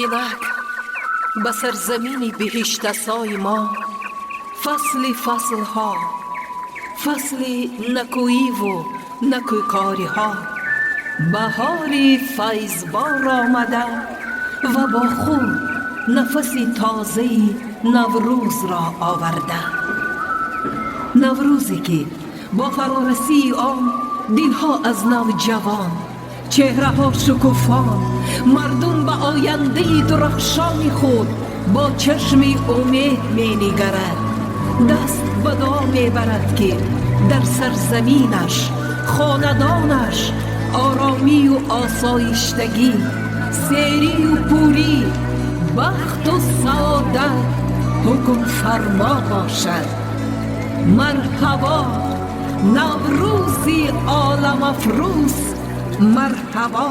Инак ба сарзамини биҳиштасои мо фасли фаслҳо, фасли накӯиву накӯкориҳо, баҳори файзбор омада ва бо худ нафаси тозаи Наврӯзро оварда. Наврӯзе ки бо фарорасии он дилҳо аз нав ҷавон, чеҳраҳо шукуфон, мардум ба ояндаи дурахшони худ бо чашми умед менигарад, даст ба дуо мебарад, ки дар сарзаминаш, хонадонаш оромию осоиштагӣ, серию пурӣ, бахту саодат ҳукмфармо бошад. Марҳабо, Наврӯзи оламафрӯз, марҳабо!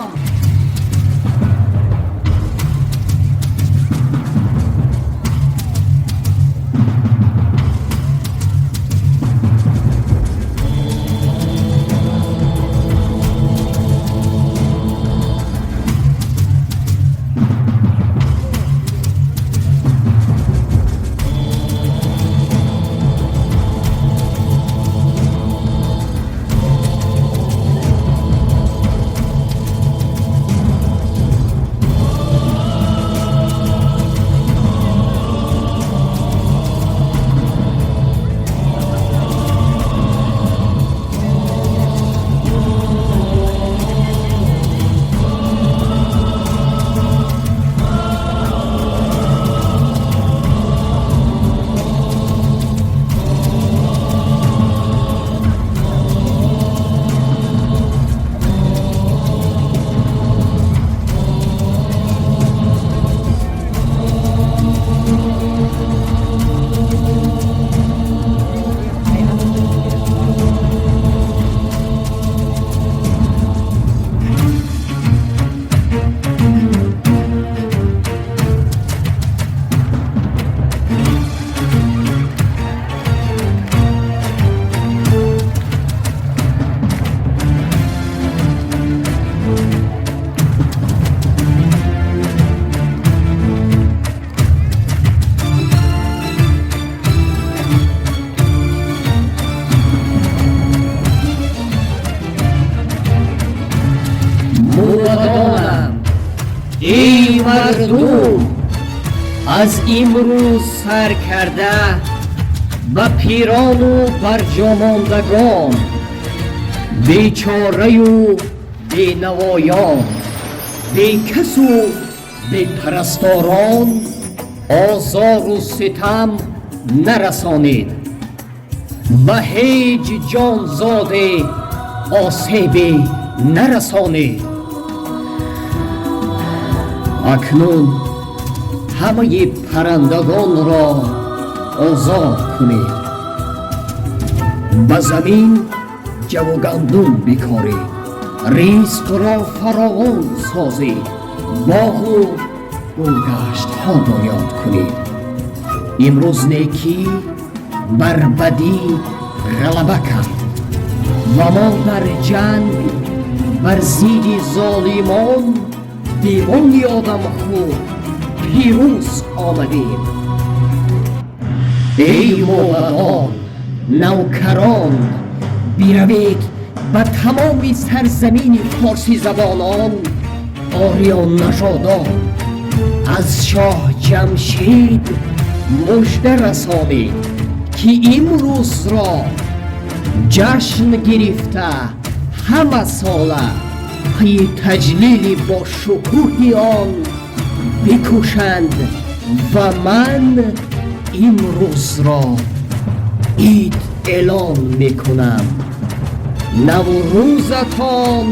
Мӯбадонам, эй мардум, аз имрӯз сар карда ба пирону барҷомондагон, бечораю бенавоён, бекасу бепарасторон озору ситам нарасонед, ба ҳеҷ ҷонзоде осебе нарасонед. Акнун ҳамаи паррандагонро озод кунед, ба замин ҷаву гандум бикоред, ризқро фаровон созед, боғу гулгаштҳо бунёд кунед. Имрӯз некӣ бар бадӣ ғалаба кард ва мо дар ҷанг бар зидди золимон, девони одамхӯр пирӯз омадем. Эй мӯбадон, навкарон, биравед, ба тамоми сарзамини форсизабонон, ориённажодон аз шоҳ Ҷамшид мужда расонед, ки имрӯзро ҷашн гирифта, ҳама сола пайи таҷлили бо шукӯҳи он бикӯшанд ва ман имрӯзро ид эълон мекунам. Наврӯзатон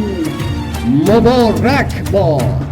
муборак бод!